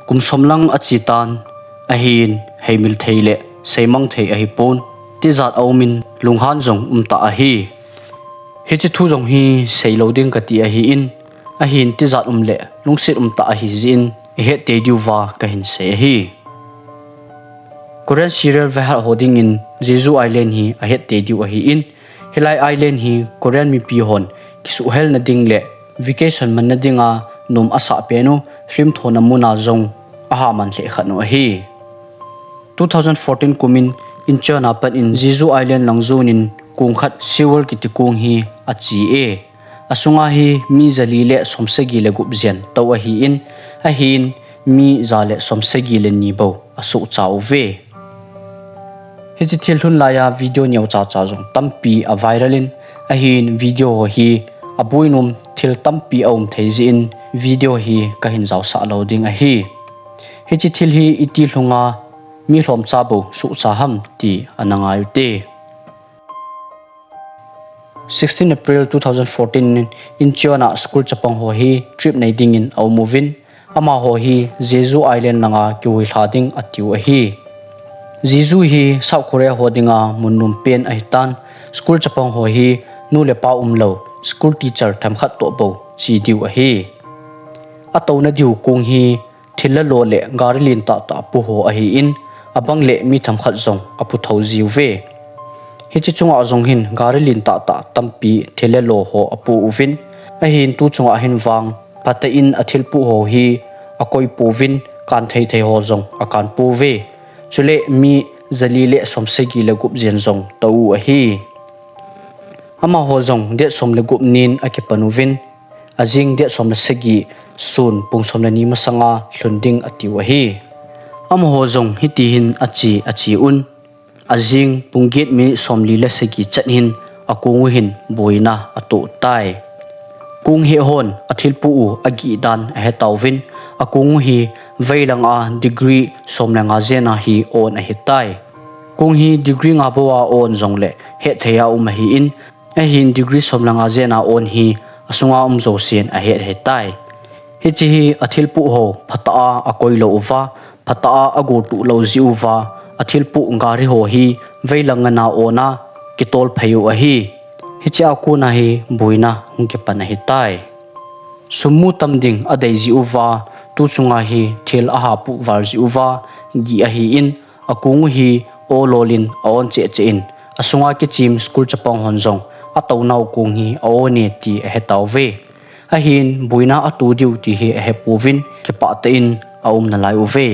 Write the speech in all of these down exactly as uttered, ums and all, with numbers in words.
Kum som lang ache tan, ahin heimil thei le seimang thei ahipon, tijat aumin lunghan jong umtah ahi. Hiche thu jong hi seilou ding kati ahin, ahin tijat um le lungset umtah ahijeh in ihet tei diuva kahin sei ahi. Korean serial vehat ho dingin Jeju Island hi ahet tei diu ahin, hilai island hi Korean mipi hon kisuhhelna ding le vacation manna dinga nom asah pen u film thona muna jong aha man lheh khat u ahi. Two thousand fourteen kumin Incheon a pat in Jeju Island lang jonin kong khat Sewol kiti kong hi ache e. Asunga hi mi jali le somsagi le gup jen tou ahin, ahin mi ja le somsagi le ni bou asohcha uve. Hiche thil lhun laiya video neocha cha jong tampi a viral in, ahin video ho hi aboinom thil tampi aum thei jeh in video hi kahin jaosah lou ding ahi. Hiche thil hi iti lhunga mi lhomcha bou sohcha ham ti ana ngai ute. Sixteen April two thousand fourteen in Incheon a school chapang ho hi trip nei dingin aum uvin, amaho hi Jeju Island langa kihuilha ding atiu ahi. Jeju hi South Korea ho dinga mun nom pen ahitan, school chapang ho hi nu le pa umlou, school teacher themkhat toh bou che diu ahi. Atouna diu kong hi thil le lo le gari lentah tah pu ho ahin, abang le mi themkhat jong apu thou jiuve. Hiche chunga jong hin gari lentah tah tampi thil le lo ho apu uvin, ahin tu chunga hin vang phatah in athilpuh ho hi akoi pouvin, kan thei thei ho jong akan pouve. Chule mi jali le somsagi le gup jen jong tou u ahi. Amaho jong date som le gup nin akipan uvin, ajing date som le sagi sun pung som le ni masanga lhun ding atiu ahi. Amaho jong hiti hin ache ache un, ajing pung get minute somli le sagi chet hin akong u hin boina atoh tai. Kong heh hon athilpuh u agih dan ahetauvin, akong u hi veilanga degree som le nga jena hi on ahitai. Kong hi degree nga bou a on jongle hetthei a um ahin, ahin degree som le nga jena on hi asunga um jousen ahet ahitai. Hiche hi athilpuh ho phatah a akoilou uva, phatah a agotuh lou jeh uva, athilpuh gari ho hi veilang ngana ona kitol phei u ahi. Hichea kona hi boina hung kipan ahitai. Sum mu tam ding adei jeh uva, tu chunga hi thil ahapuh val jeh uva gih ahin, akong u hi ololin aon cheh cheh in, asunga kichem school chapang hon jong atounau kong hi aone ti ahetauve. Ahin boina ato diu ti hi ahepouvin, kipah tah in aum nalai uve.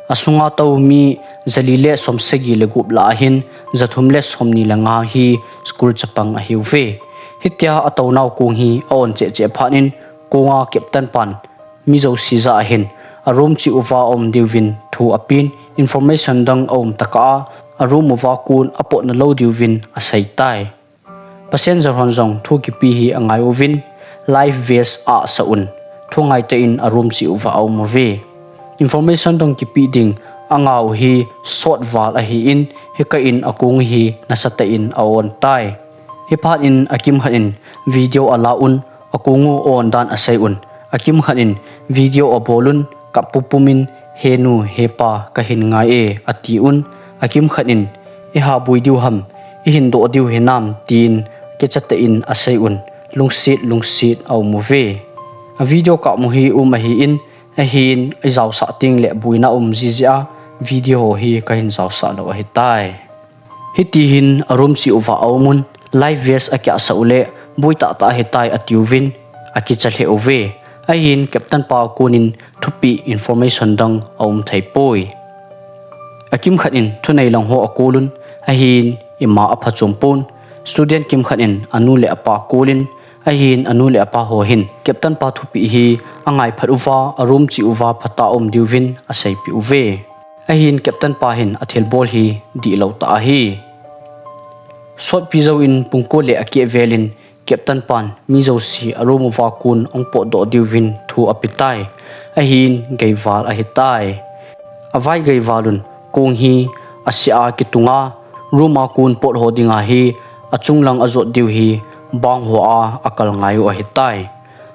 Asunga tou mi jali le somsagi le gup lah ahin, jathum le somni le nga hi school chapang ahiuve. Hitia atounau kong hi aon cheh cheh phat in, konga captain pan mi jouse jah ahin aroom cheh uva aum diuvin thu apen, information dang aum tokah a, aroom uva kon apotna lou diuvin aseitai. Passenger hon jong thu kipe hi angai uvin, life vest ahsah un, thungaitah in aroom cheh uva aum uve. Information dang kipe ding angau hi sot val ahin, hikah in akong u hi nasatah in aontai. Hiphat in akimkhat in video ala un, akong u aon dan asei un, akimkhat in video abol un, kap pum pum in, he nu, he pa, kahin ngai e, ati un, akimkhat in, ihaboi diu ham, ihin doh diu hinam, tin kichatah in asei un, lungset lungset aum uve. A video kap mu hi um ahin, ahin ijaosah tengle boina um jeh jeh a video ho hi kahin jaosah lou ahitai. Hiti hin aroom cheh uva aum un, life vest akiahsah u le boi tahtah ahitai atiuvin, akicha lheh uve. Ahin captain pa konin thupeh information dang aum theipoi. Akimkhat in thunei lang ho akol un, ahin ima aphachom pon. Student kimkhat in anu le apa kolin, ahin anu le apa ho hin captain pa thupeh hi angai phat uva, aroom cheh uva phatah a um diuvin aseipeh uve. Ahin captain pa hin athilbol hi dihlou tah ahi. Sotpi jouvin pung ko le akeh velin captain pan mi jouse aroom uva kon ahung potdoh diuvin thu apetai. Ahin geival ahitai. Avai geival un kong hi asea kitunga, room a kon pot ho dinga hi achunglang ajot diu hi bang hoa akal ngai u ahitai.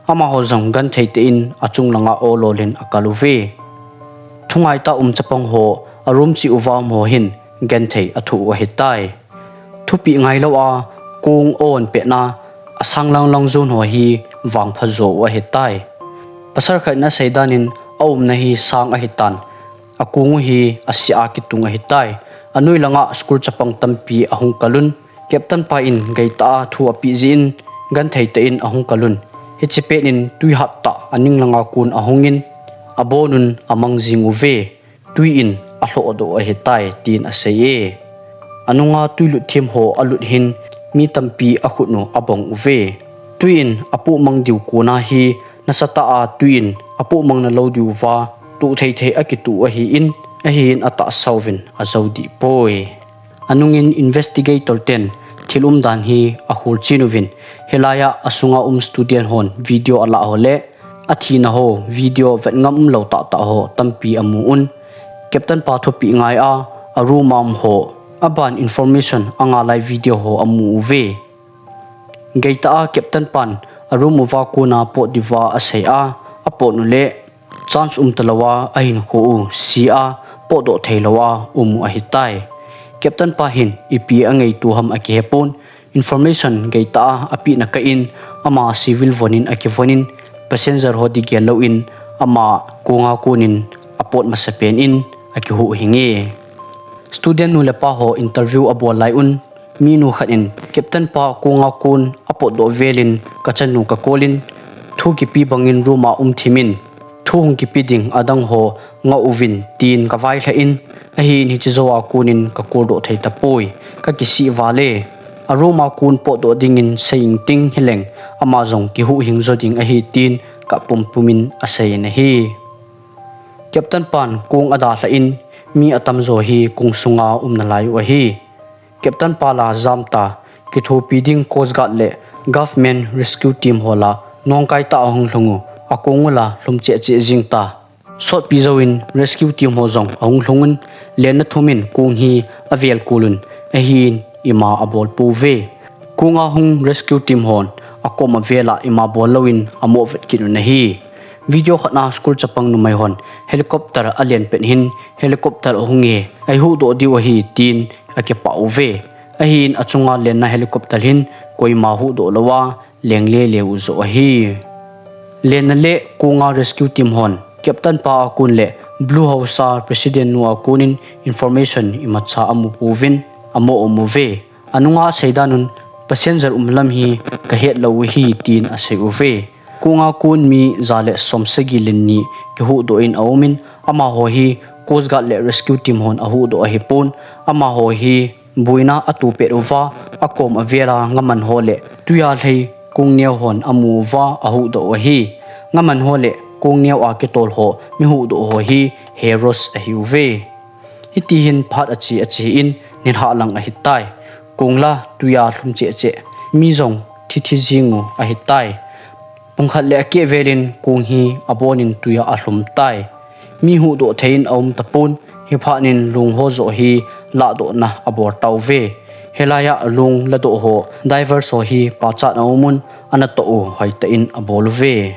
Amaho jong genthei tah in achunglanga ololin akal uve. Thungai tah um chapang ho, a room cheh uva um ho hin genthei athoh u ahitai. Thupeh ngailou a kong a-on petna, asang langlang jon ho hi vangpha jo u ahitai. Pasal khat in asei dan in aumna hi sang ahitan, akong u hi asih a kitung ahitai. Anoi langa school chapang tampi ahung kal un. Captain pa in geitah a thu apeh jeh in, genthei tah in ahung kal un. Hiche pet in twi hat tah aning langa kon ahung in, abon un amang jing uve. Twi in alhohdoh u ahitai, tin asei e. Anunga twi lut them ho alut hin, mi tampi akhut u abong uve. Twi in apoh mang diu kona hi, nasatah a twi in apoh mang nalou diuva, toh thei thei akitoh u ahin, ahin atahsa uvin ajou deh poi. Anungin investigator ten thil umdan hi ahol chen uvin, hilai a asunga um student hon video alah ho le, athina ho video vet ngam umlou tahtah ho tampi amu un. Captain pa thupeh ngai a, a room a um ho, aban information angai lai video ho amu uve. Geitah a Captain pan a room uva kona pot diuva asei a, apot u le, chance um talou a ahinkho u se a, potdoh theilou a um u ahitai. Captain pa hin ipi angaito ham akihepon, information geitah a apehna kah in, ama civil von in akivon in, passenger ho ding gel lou in, ama konga kon in apot masapen in akihuhhing e. Student nu le pa ho interview abol lai un, minu khat in, Captain pa konga kon apotdoh vel in kachanu kakol in, thu kipe bang in room a um them in, thu hung kipe ding adang ho ngah uvin, tin kavailhah in, ahin hiche jou a kon in kakoldoh thei tapoi, kakisih val e. A room a kon potdoh dingin sei inting hileng, ama jong kihuhhing jo ding ahi, tin kap pumpum in asei in ahi. Captain pan kong adalhah in, mi atamjo hi kong sunga um nalai u ahi. Captain pa la jam ta, kithopi ding Coast Guard le Government Rescue Team ho la nongkai tah ahung lhung u, akong u la lhum cheh cheh jing ta. Sotpi jouvin Rescue Team ho jong ahung lhung un, lenna thum in kong hi avel kol un, ahin ima abol pouve. Konga hung Rescue Team hon akom avel a ima bol louvin amoh vet kit un ahi. Video khat na school chapang numei hon helicopter alen pet hin, helicopter ahung e, eihuhdoh diu ahi, tin akipah uve. Ahin achunga lenna helicopter hin koima huhdoh louva, leng lele u joh ahi. Lenna le konga Rescue Team hon Captain pa a kon le Blue House a President nu a kon in information imacha amu pouvin, amoh um uve. Anunga asei dan un, passenger um lam hi kahet lou u ahi, tin asei uve. Konga kon mi ja le som sagi le ni kihuhdoh in aum in, amaho hi Coast Guard le Rescue Team hon ahuhdoh ahipon, amaho hi boina ato pet uva, akom avel a ngaman ho le twi a lhai kong neo hon amu uva ahuhdoh u ahi. Ngaman ho le kong neo a kitol ho, mi huhdoh ho hi heroes ahiuve. Hiti hin phat ache ache in nilhah lang ahitai. Kong la twi a lhum cheh cheh, mi jong thi thi jing u ahitai. Pung khat le akeh vel in kong hi abon in twi a alhum tai. Mi huhdoh thei in aum tapon, hiphat in long ho joh hi lahdohna abol tauve. Hilai a long ladoh ho, divers ho hi pachat aum un, ana toh u hoitah in abol uve.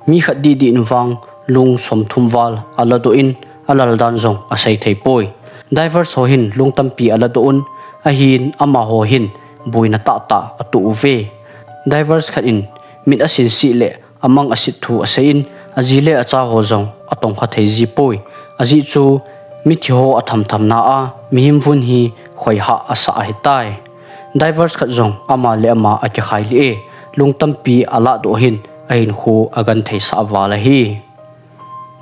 Mi khat dih dih in vang long somthum val aladoh in, alal dan jong asei thei poi. Divers ho hin long tampi aladoh un, ahin amaho hin boina tahtah atoh uve. Divers khat in mit asin sih le amang asit thu asei in, aji le acha ho jong atongkha thei ji poi. Ajeh chu mithi ho athamthamna a mihem vun hi khoihah asah ahitai. Divers khat jong ama le ama akikhai lih e, long tampi alahdoh hin ahinkho agentheisah val ahi.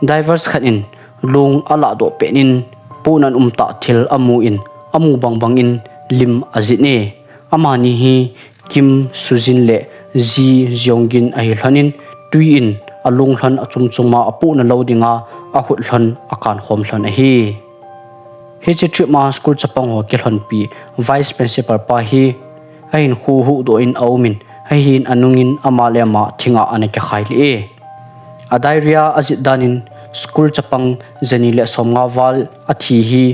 Divers khat in long alahdoh pet in, pohnat umtah thil amu in, amu bangbang in lim ajih e. Amani hi Kim Soo-jin le Ji Jeong-gin ahi lhon in, twi in along lhon achom chom a apoh nalou dinga akhut lhon akankhom lhon ahi. Hiche trip a school chapang ho kilhonpi Vice Principal pa hi ahinkho huhdoh in aum in, ahin anung in ama le ama thinga ana kikhai lih e. A diary a ajih dan in school chapang jani le somnga val athi hi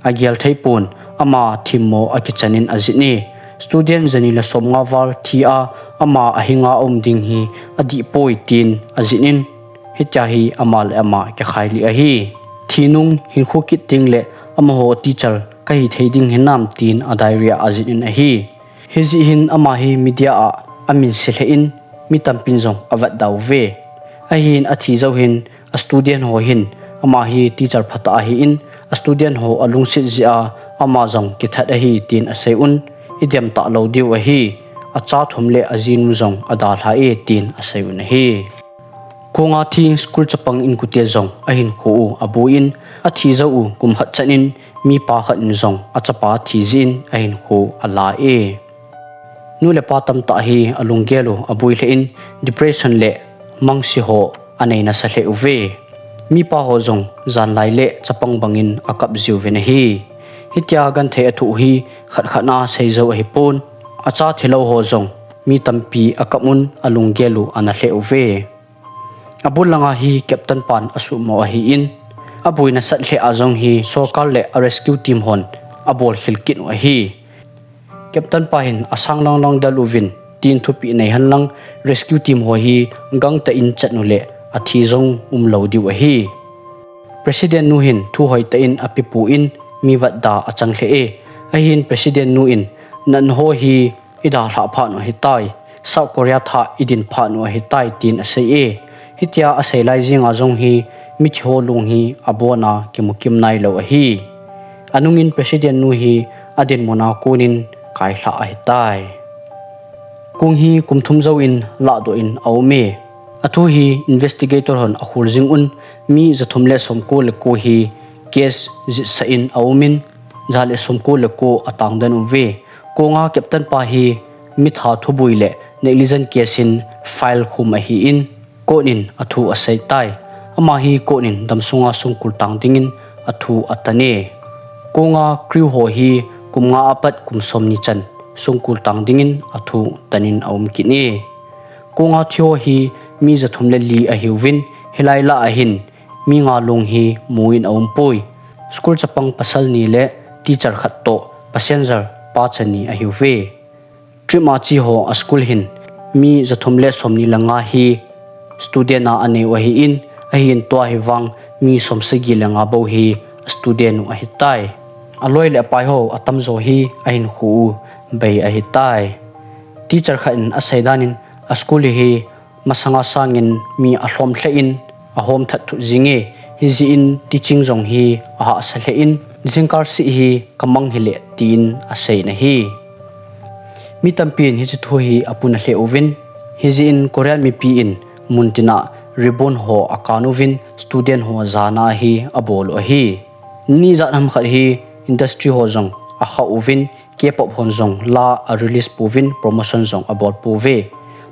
agel thei pon, ama themmo akichan in ajih e. Student jani le somnga val thi a ama ahinga um ding hi adih poi, tin ajih in, hitia hi ama le ama kikhai lih ahi. Thi nung hinkho kit ding le amaho teacher kahi thei ding hinam tin a diary a ajih in ahi. Hijeh hin ama hi media a amin se lheh in mi tampin jong avetda uve. Ahin athi jou hin a student ho hin ama hi teacher phatah ahin a student ho alungset jeh a ama jong kithat ahi tin asei un, idem talou diu ahi. Acha thum le ajinu jong adalha e tin asei un ahi. Konga thi school chapang inkote jong ahinkho u aboi in, athi jou u kum khat chan in mipa khat in jong achapa thi jeh in ahinkho ala e. Nu le pa tamtah hi alunggel u aboi lheh in depression le mangse ho anei nasa lheh uve. Mipa ho jong janlai le chapang bangin akap jiuvin ahi. Hitia genthei athoh hi khat khat na seijou ahipon. Acha thilou ho jong mi tampi akap un alunggel u ana lheh uve. Abul langa hi captain pan asuhmo ahin, aboina sat lheh a jong hi sorkar le a rescue team hon abol khel kit u ahi. Captain pa hin asang langlang del uvin, tin thupeh nei henlang rescue team ho hi gangtah in chat u le athi jong umlou diu ahi. President nu hin thu hoitah in apepon mi vetda achang lheh e. Ahin President nu in, nangho hi idalhah phat u ahitai, South Korea thah idin phat u ahitai tin asei e. Hitia asei lai jenga jong hi mithi ho lung hi abona kimu kim nailou ahi. Anungin President nu hi adinmun a konin kailhah ahitai. Kong hi kum thum jouvin lahdoh in aume. Athu hi investigator hon akhol jing un, mi jathum le somko le ko hi case jetsah in aumin, ja le somko le ko atangden uve. Konga captain pa hi mitha thuboi le negligence case in file khum ahin, court in athu aseitai. Ama hi court in damsunga songkul tang dingin athu atan e. Konga crew ho hi kum nga apat kum somni chan songkul tang dingin athu tanin aum kit e. Konga thi ho hi mi jathum le li ahiuvin, hilai lah ahin mi nga long hi mun aumpoi. School chapang pasal ni le teacher khat toh passenger pa chani ahiuve. Trip a che ho a school hin mi jathum le somni le nga hi student a anei u ahin, ahin tua hi vang mi somsagi le nga bou hi student u ahitai. Aloi le apai ho atamjo hi ahinkho u bei ahitai. Teacher khat in asei danin a school hi masanga sangin mi alhom lheh in ahom that thut jing e, hijeh in teaching jong hi ahahsa lheh in, jingkah seh hi kamang hile tin asei in ahi. Mi tampin hiche thu hi apuna lheh uvin, hijeh in Korean mipi in muntina ribbon ho akan uvin student ho jana hi abol u ahi. Ni jat ham khat hi industry ho jong akhah uvin, K-pop hon jong la a release pouvin promotion jong abol pouve.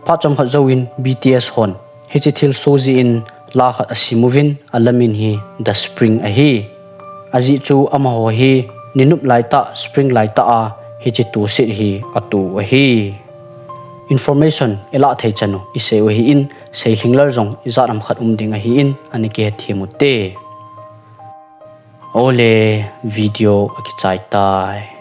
Phat chomkhat jouvin B T S hon hiche thilsoh jeh in la khat asim uvin alamin hi The Spring ahi. Ajeh chu amaho hi ninop laitah, spring laitah a hiche toset hi ato u ahi. Information ilah thei chan u isei u ahin, seilhing lal jong ijat ham khat um ding ahin, ana kihethem ute. Ole, video akichai tai.